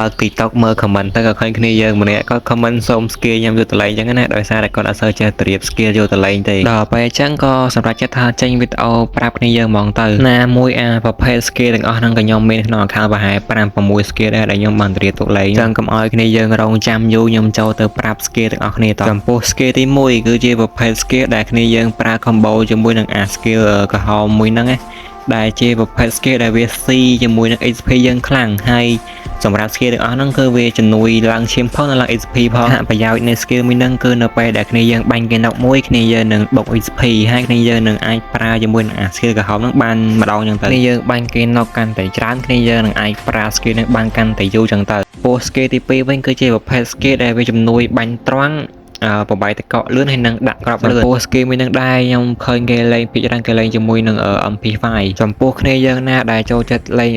បើក TikTok មើល comment ទៅក៏ឃើញគ្នាយើងម្នាក់ក៏ comment សូម skill ខ្ញុំយកទៅលេងអញ្ចឹងណាដោយសារតែគាត់អត់សូវចេះត្រៀប skill យកទៅលេងទេដល់ពេលអញ្ចឹងក៏សម្រេចចិត្តថាចេញវីដេអូប្រាប់គ្នាយើងហ្មងទៅណាមួយអាប្រភេទ skill ទាំងអស់ហ្នឹងក៏ខ្ញុំមានក្នុង account ប្រហែល5 6 skill ដែរដែលខ្ញុំបានត្រៀមទុកលេងអញ្ចឹងកុំឲ្យគ្នាយើងរងចាំយូរខ្ញុំចូលទៅប្រាប់ skill ទាំងអស់គ្នាតចំពោះ skill ទី1គឺជាប្រភេទ skill ដែលគ្នាយើងប្រើ combo ជាមួយនឹងអា skill ក្រហមមួយហ្នឹងណាដែលជាប្រភេទ skill ដែលវាស៊ីជាមួយនឹង HP យើងខ្លាំងហើយសម្រាប់ skill ទាំងអស់ហ្នឹងគឺវាជំនួយឡើងឈាមផងនិងឡើង HP ផងអត្ថប្រយោជន៍នៃ skill មួយហ្នឹងគឺនៅពេលដែលគ្នាយើងបាញ់គេ knock មួយគ្នាយើងនឹងបុក HP ហើយគ្នាយើងនឹងអាចប្រើជាមួយនឹងអា skill ក្រហមហ្នឹងបានម្ដងចឹងទៅគ្នាយើងបាញ់គេ knock កាន់តែច្រើនគ្នាយើងនឹងអាចប្រើ skill ហ្នឹងបានកាន់តែយូរចឹងទៅពោះ skill ទី2វិញគឺជាប្រភេទ skill ដែលវាជំនួយបាញ់ត្រង់អឺបបាយតកកលឿនហើយនឹងដាក់ក្របលឿនពោះ skill មួយនឹងដែរខ្ញុំឃើញគេលេងពីច្រើនគេលេងជាមួយនឹង MP5 ចំពោះគ្នាយើងណាដែលចូលចិត្តលេង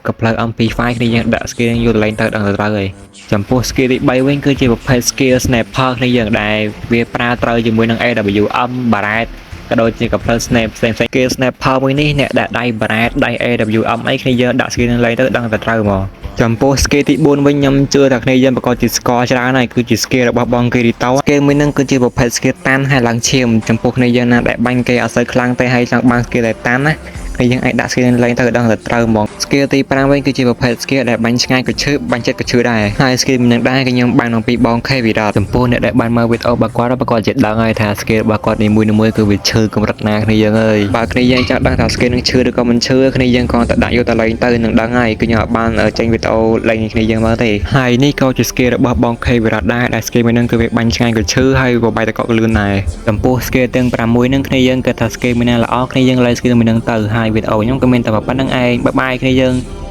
កាផ្លូវ MP5 គ្នាយើងដាក់ skill នឹងយកទៅលេងទៅដឹងទៅត្រូវហើយចំពោះ skill ទី3វិញគឺជាប្រភេទ skill sniper គ្នាយើងដែលវាប្រើត្រូវជាមួយនឹង AWM Barrett ក៏ដូចជាកាផ្លូវ snap ផ្សេងផ្សេងគេ sniper មួយនេះអ្នកដាក់ដៃ Barrett ដៃ AWM អីគ្នាយើងដាក់ skill នឹងលេងទៅដឹងតែត្រូវហ្មងចំពោះ skill ទី4វិញខ្ញុំជឿថាគ្នាយើងប្រកាសជាស្គាល់ច្រើនហើយគឺជា skill របស់បងគីរីតូ skill មួយហ្នឹងគឺជាប្រភេទ skill តាន់ហើយឡើងឈាមចំពោះគ្នាយើងណាដែលបាញ់គេអត់សូវខ្លាំងទេហើយចង់បាន skill ដែលតាន់ណាគ្នាយើងអាចដាក់ skill នឹងលេងទៅដឹងតែត្រូវហ្មង skill ទី5វិញគឺជាប្រភេទ skill ដែលបាញ់ឆ្ងាយក៏ឈឺបាញ់ចិត្តក៏ឈឺដែរហើយ skill មួយនឹងដែរក៏ខ្ញុំបានអំពីបង K វីរ៉ាចំពោះអ្នកដែលបានមើលវីដេអូរបស់គាត់ប្រកាសជាដឹងហើយថា skill របស់គាត់នីមួយៗគឺវាឈឺកម្រិតណាគ្នាយើងអើយបើគ្នាយើងចង់ដឹងថា skill នឹងឈឺឬក៏មិនឈឺគ្នាយើងគ្រាន់តែដាក់យកទៅលេងទៅនឹងដឹងហើយគឺខ្ញុំអត់បានចេញវីដេអូលេងគ្នាយើងមើលទេហើយនេះក៏ជា skill របស់បង K វីរ៉ាដែរដែល skill មួយនឹងគឺវាបាញ់ឆ្ងាយក៏ឈឺហើយបបាយតកកលឿនដែរចំពោះ skill ទាំង6ហ្នឹងគ្នាយើងគិតថា skill មួយណាល្អគ្នាយើងលេង skill មួយហ្នឹងទៅហើយវីដេអូខ្ញុំក៏មានតែប៉ុណ្្នឹងឯង bye bye គ្នាយើង។